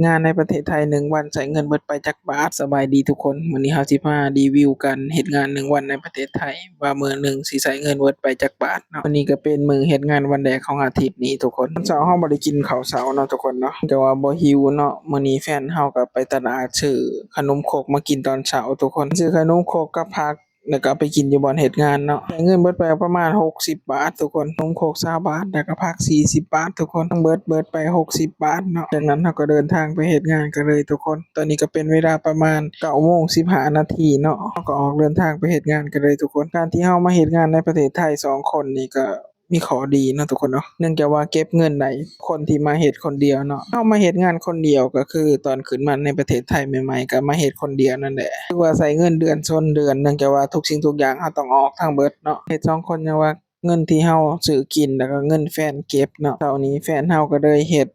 ງານໃນປະເທດໄທໜຶ່ງວັນໃຊ້ເງິນເບິດໄປຈັກບາດ? ສະບາຍດີທຸກຄົນ, ມື້ນີ້ເຮົາຊິມາຣີວິວການເຮັດງານໜຶ່ງວັນໃນປະເທດໄທ ວ່າມື້ໜຶ່ງຊິໃຊ້ເງິນເບິດໄປຈັກບາດເນາະ. ມື້ນີ້ກໍເປັນມື້ເຮັດງານວັນແລກຂອງອາທິດນີ້ທຸກຄົນ. ຕອນເຊົ້າເຮົາບໍ່ໄດ້ກິນເຂົ້າເຊົ້າເນາະທຸກຄົນເນາະ, ແຕ່ວ່າບໍ່ຫິວເນາະ. ມື້ນີ້ແຟນເຮົາກໍໄປຕະຫຼາດຊື້ຂະໜົມຄົກມາກິນຕອນເຊົ້າທຸກຄົນ, ຊື້ຂະໜົມຄົກກັບຜັກ ແລ້ວກໍເອົາໄປກິນຢູ່ບ່ອນເຮັດງານເນາະ. ໃຊ້ເງິນເບິດໄປປະມານຫົກສິບບາດທຸກຄົນ, ນົມໂຄກຊາວບາດ ແລ້ວກໍຜັກສີ່ສິບບາດທຸກຄົນ, ທັງເບິດເບິດໄປຫົກສິບບາດເນາະ. ຈາກນັ້ນເຮົາກໍເດີນທາງໄປເຮັດງານກັນເລີຍທຸກຄົນ. ຕອນນີ້ກໍເປັນເວລາປະມານເກົ້າໂມງສິບຫ້ານາທີເນາະ, ເຮົາກໍອອກເດີນທາງໄປເຮັດງານກັນເລີຍທຸກຄົນ. ການທີ່ເຮົາມາເຮັດງານໃນປະເທດໄທສອງຄົນນີ້ກໍ ມີຂໍ້ດີເນາະທຸກຄົນເນາະ, ເນື່ອງຈາກວ່າເກັບເງິນໄດ້ ຄົນທີ່ມາເຮັດຄົນດຽວເນາະ. ເຮົາມາເຮັດງານຄົນດຽວ ກໍຄືຕອນຂຶ້ນມາໃນປະເທດໄທໃໝ່ໆ ກໍມາເຮັດຄົນດຽວນັ້ນແຫຼະ, ຖືວ່າໃຊ້ເງິນເດືອນຊົນເດືອນ, ເນື່ອງຈາກວ່າທຸກສິ່ງທຸກຢ່າງເຮົາຕ້ອງອອກທັງເບິດເນາະ. ເຮັດສອງຄົນ ຍັງວ່າເງິນທີ່ເຮົາຊື້ກິນ ແລ້ວກໍເງິນແຟນເກັບເນາະ. ເຊົ້ານີ້ແຟນເຮົາກໍເລີຍເຮັດ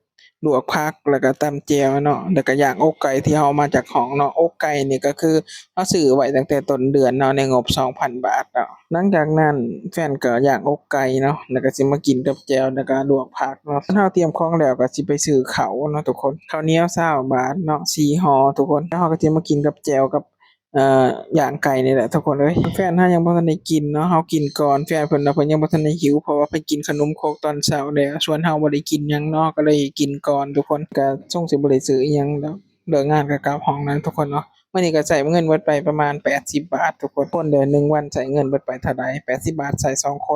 ລວກຜັກ ແລ້ວກໍຕຳແຈ່ວເນາະ, ແລ້ວກໍຍ່າງອົກໄກ່ທີ່ເຮົາເອົາມາຈາກຫ້ອງເນາະ. ອົກໄກ່ນີ້ກໍຄືເຮົາຊື້ໄວ້ຕັ້ງແຕ່ຕົ້ນເດືອນເນາະ ໃນງົບສອງພັນບາດເນາະ. ຫຼັງຈາກນັ້ນແຟນກໍຍ່າງອົກໄກ່ເນາະ ແລ້ວກໍຊິມາກິນກັບແຈ່ວ ແລ້ວກໍລວກຜັກເນາະ. ເຮົາຕຽມຂອງແລ້ວກໍຊິໄປຊື້ເຂົ້າເນາະທຸກຄົນ, ເຂົ້າໜຽວຊາວບາດເນາະ ສີ່ຫໍ່ທຸກຄົນ. ແລ້ວເຮົາກໍຊິມາກິນກັບແຈ່ວກັບ ເອີ ຍ່າງໄກ່ນີ້ແຫຼະທຸກຄົນເອີຍ. ແຟນເຮົາຍັງບໍ່ທັນໄດ້ກິນເນາະ, ເຮົາກິນກ່ອນ. ແຟນເພິ່ນນະ ເພິ່ນຍັງບໍ່ທັນໄດ້ຫິວ ເພາະວ່າເພິ່ນກິນຂະໜົມຄົກຕອນເຊົ້າແລ້ວ, ສ່ວນເຮົາບໍ່ໄດ້ກິນຫຍັງເນາະ ກໍເລີຍກິນກ່ອນທຸກຄົນ. ກໍຊົງຊິບໍ່ໄດ້ຊື້ອີ່ຫຍັງດອກ, ເລີກງານກໍກັບຫ້ອງນັ້ນທຸກຄົນເນາະ. ມື້ນີ້ກໍໃຊ້ເງິນເບິດໄປປະມານແປດສິບບາດທຸກຄົນ. ຄົນເດີນໜຶ່ງວັນໃຊ້ເງິນເບິດໄປເທົ່າໃດ? ແປດສິບບາດໃຊ້ສອງຄົນ.